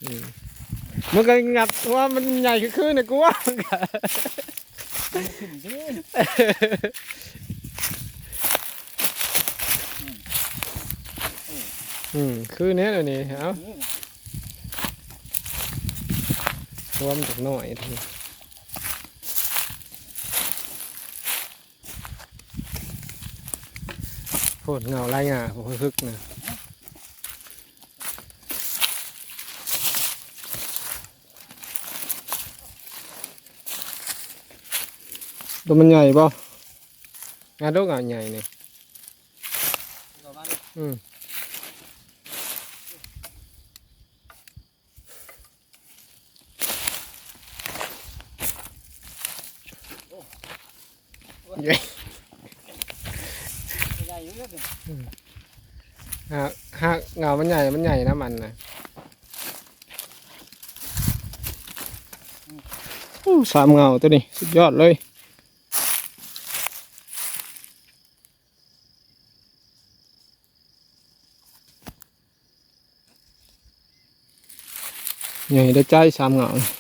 ອືມ ມັນກໍງັດຫົວມັນໃຫຍ່ຄືໆນະ ກູວ່າ ມັນກໍ ມັນຂຶ້ນເດ້ ອືມ ຄືແນວນີ້ ເອົາ ເອີ ຫົວມັນຈັກໜ້ອຍ ໂພດເຫງົ້າລາຍຫຍ້າ ໂພດຮຶກນະ ໂຕມັນໃຫຍ່ບໍ່? ງາໂດກງາໃຫຍ່ນີ້ ອືມ. ຫາກ ຫາກເຫງົ້າມັນໃຫຍ່ ມັນໃຫຍ່ນຳມັນນະ ໂອ້ ສາມເຫງົ້າໂຕນີ້ ສຸດຍອດເລີຍ. ໃຫຍ່ໄດ້ໃຈ ສາມເຫງົ້າ